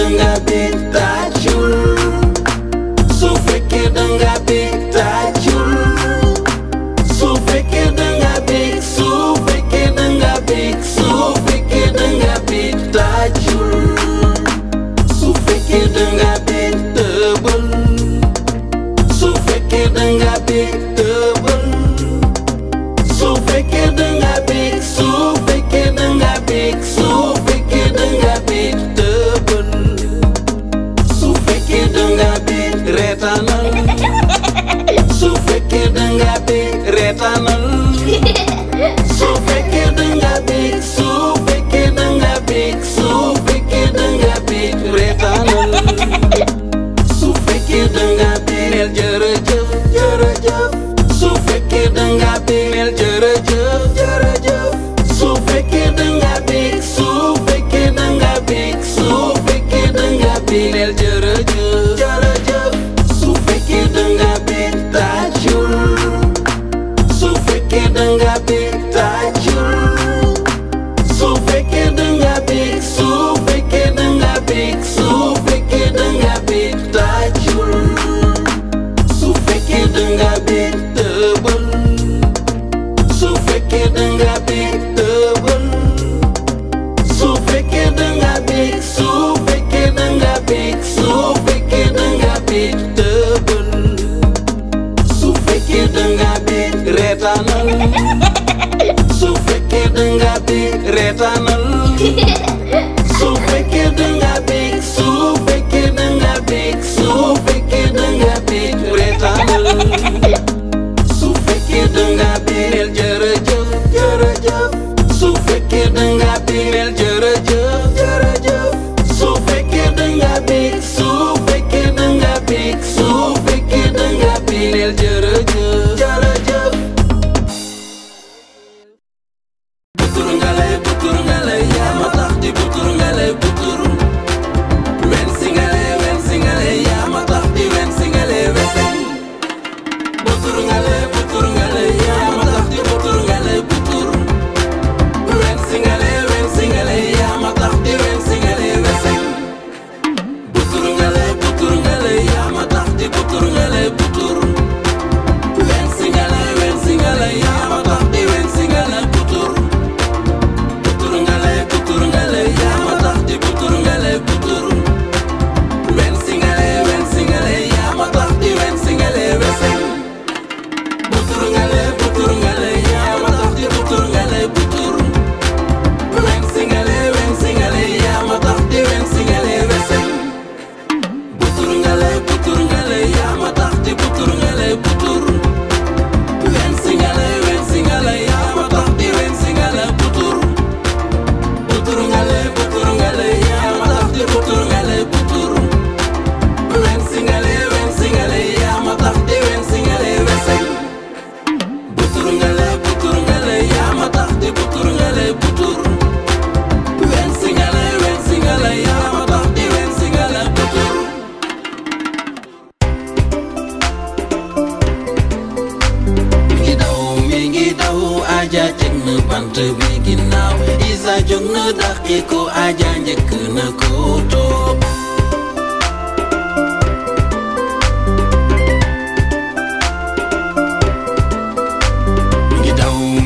danga bég tàccul su fekkee danga bég tàccul su fekkee danga bég su fekkee danga bég su fekkee danga bég tàccul su fekkee danga bég tëbal su fekkee danga bég tëbal su fekkee danga bég su fekkee danga bég su fekkee danga bég tëbal su fekkee danga bég reetaanal su fekkee danga bég reetaanal su fekkee danga bég su fekkee danga bég su fekkee danga bég reetaanal su fekkee danga bég neel jërëjëf jërëjëf su fekkee danga bég neel jërëjëf jërëjëf su fekkee danga bég su fekkee danga bég su fekkee danga bég neel jërëjëf jërëjëf su fekkee danga bég tàccul su fekkee danga bég tàccul su fekkee danga bég su fekkee danga bég su fekkee danga bég tàccul su fekkee danga bég tëbal su fekkee danga bég tëbal su fekkee danga bég su fekkee danga bég su fekkee danga bég tëbal su fekkee danga bég reetaanal su fekkee danga bég reetaanal su fekkee danga bég su fekkee danga bég su fekkee danga bég reetaanal su fekkee danga bég neel jërëjëf jërëjëf su fekkee danga bég neel jërëjëf jërëjëf su fekkee danga bég su fekkee danga bég su fekkee danga bég neel jërëjëf jërëjëf butur ngale yaa ma tax di butur ngale wen singale yaa ma tax di wen singale weseng butur ngale yaa ma tax di butur ngale wen singale yaa ma tax di wen singale weseng butur ngale yaa ma tax di butur ngale wen singale yaa ma tax di wen singale butur ngale yaa ma tax di butur ngale wen singale yaa ma tax di wen singale weseng butur ngale yaa ma tax di butur ngale wen singale yaa ma tax di wen singale weseng butur ngale yaa ma tax di butur ngale wen singale yaa ma tax di wen singale butur ngale yaa ma tax di butur ngale wen singale yaa ma tax di wen singale weseng butur ngale yaa ma tax di butur ngale wen singale yaa ma tax di wen singale butur mi ngi daw aja teg na bant bi ginnaaw isa jóg na dàqi ko aja njëkk na ko toog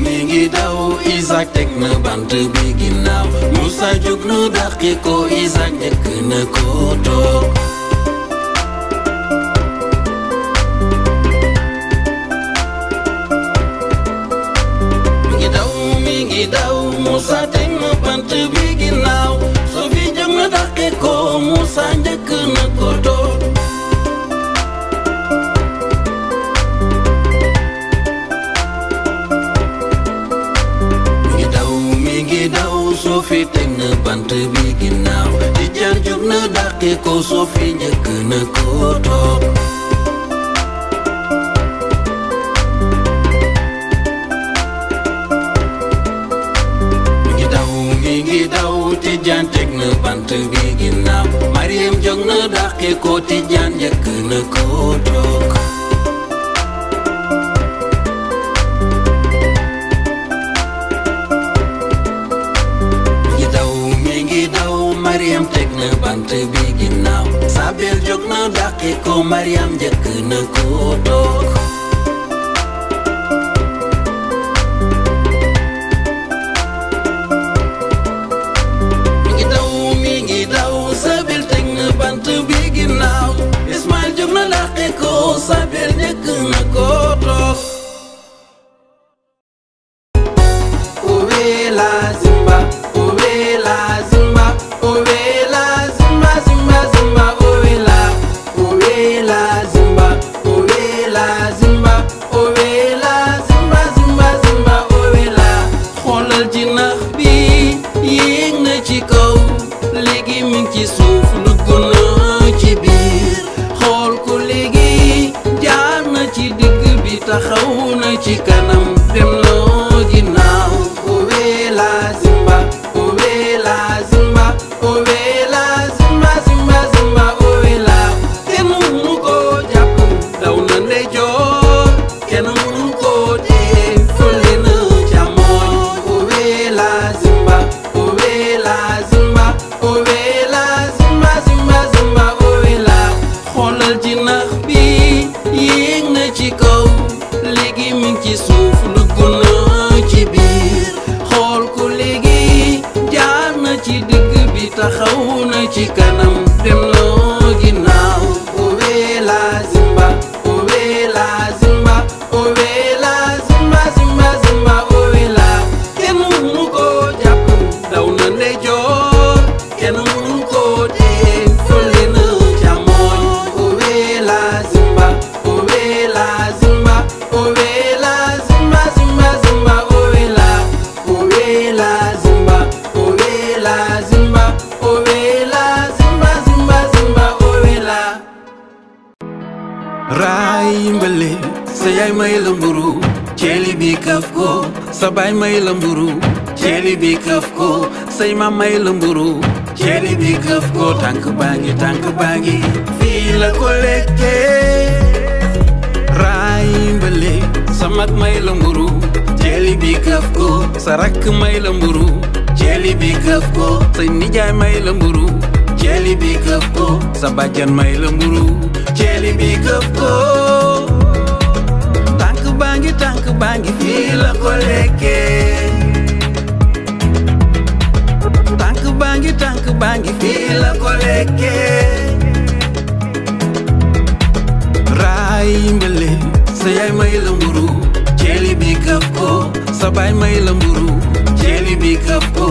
mi ngi daw Isaac teg na bant bi ginnaaw Musa jóg na dàqi ko Isaac njëkk na ko toog mi ngi daw Musa teg na bant bi ginnaaw Sofi jóg na dàqi ko Musa njëkk na ko toog Sofi teg na bant bi ginnaaw Tijaan jóg na dàqi ko Sofi njëkk na ko toog mi ngi daw Tijaan teg na bant bi ginnaaw Mariam jóg na dàqi ko Tijaan njëkk na ko toog Mariam teg na bant bi na dàqe ko Mariam njëkk na ko toog mi ngi daw Sabel teg na bant bi ginnaaw Ismaïl jóg na dàqe ko Sabel njëkk na ko toog taxaw na ci kanam dem loo ginnaaw owe la Zimba owe la Zimba owe la Zimba Zimba Zimba owe la kenn mënu ko jàpp daw na ndeyjoor kenn mënu ko téye fële na càmmoñ owe la Zimba owe la Zimba owe la Zimba Zimba Zimba owe la xoolal jinax bi yéeg na ci kaw léegi mi ngi ci suuf dugg na ci biir xool ko léegi jaar na ci digg bi taxaw na ci kanam dem loo ginnaaw owe la Zimba owe la Zimba owe la Zimba Zimba Zimba owe la kenn mënu ko jàpp daw na ndeyjoor kenn mënu ko téye fële na càmmoñ owe la Zimba owe la Zimba owe la Zimba Zimba Zimba owe la Zimba owe la Zimba owe la Zimba Zimba Zimba owe la raay mbale sa yaay may la mburu ceeli bi kaf ko sa baay may la mburu ceeli bi kaf ko say ma may la mburu ceeli bi kaf ko tànk baangi fii la ko lekkee raay mbale sa mag may la mburu ceeli bi kaf ko sa rakk may la mburu ceeli bi kaf ko say nijaay may la mburu ceeli bi kaf ko sa bàjjan may la mburu ceeli bi kaf ko tànk baangi fii la ko lekkee tànk baangi fii la ko lekkee raay mbale sa yaay may la mburu ceeli bi kaf ko sa baay may la mburu ceeli bi kaf ko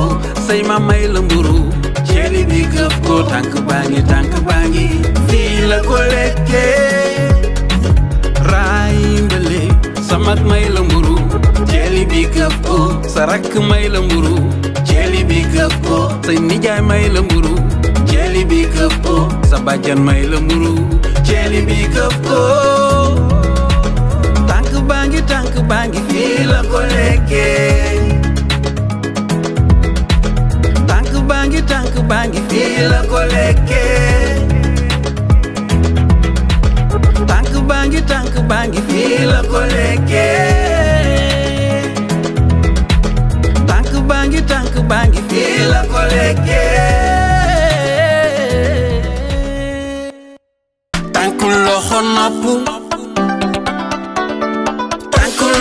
say ma may la mburu ceeli bi kaf ko tànk baangi fii la ko lekkee raay mbale sa mag may la mburu ceeli bi kaf ko sa rakk may la mburu ceeli bi kaf ko say nijaay may la mburu ceeli bi kaf ko sa bàjjan may la mburu ceeli bi kaf ko tànk baangi fii la ko lekkee tànk baangi fii la ko lekkee tànk baangi fii la ko lekkee tànk baangi fii la ko lekkee tànk loxo nopp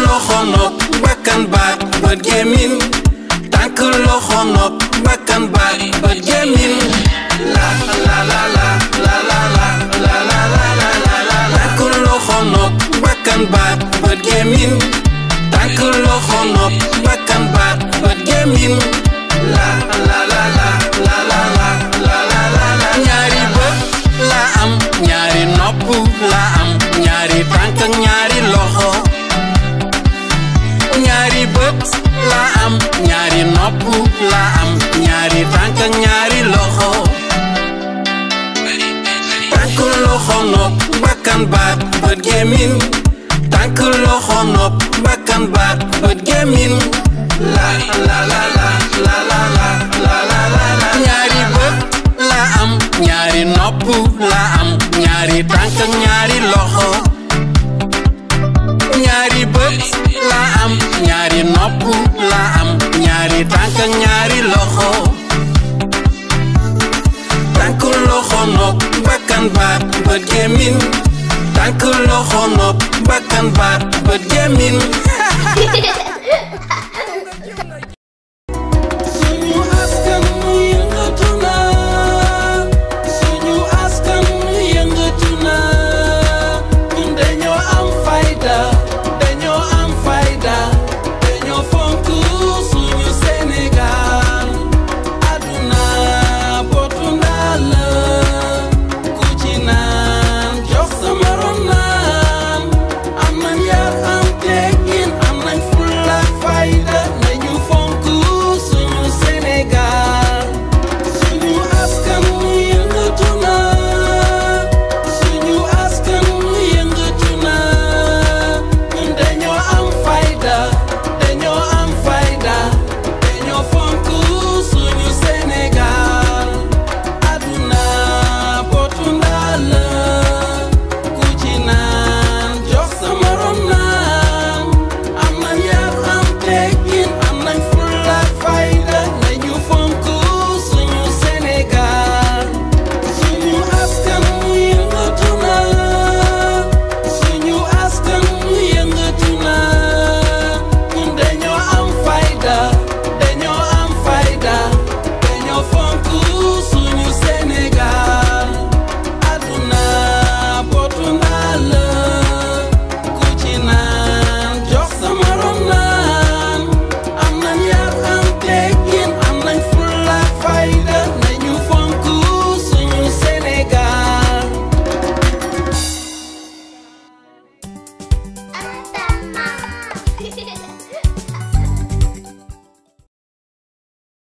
loxo nopp bakkan baat bët gémmiñ tànk loxo nopp bakkan baat bët gémmiñ la la la la la la la la la la la tànk loxo nopp bakkan baat bët gémmiñ tànk loxo nopp bakkan baat bët gémmiñ la la la la la la la la la ñaari bët la am ñaari nopp la am ñaari tànk ak ñaari loxo ñaari bët la am ñaari nopp la am ñaari tànk ak ñaari loxo tànk loxo nopp bakkan baat bët gémmiñ tànk loxo nopp bakkan baat bët gémmiñ la la la la la la la la la ñaari bët la am ñaari nopp la am ñaari tànk ak ñaari loxo ñaari bët la am ñaari nopp la am ñaari tànk ak ñaari loxo tànk loxo nopp bakkan baat bët gémmiñ tànk loxo nopp bakkan baat bët gémmiñ suñu askan yëngatu na suñu askan yëngatu na ñun dañoo am fayda dañoo am fayda dañoo fonk suñu Sénégal aduna botu ndaal ku ci naan jox sa morom naan am nañ yar am teggin am nañ fulla ak fayda nañu fonk suñu Sénégal suñu askan yëngatu na suñu askan yëngatu na ñun dañoo am fayda dañoo am fayda dañoo fonk suñu Sénégal aduna botu ndaal ku ci naan jox sa morom naan am nañ yar am teggin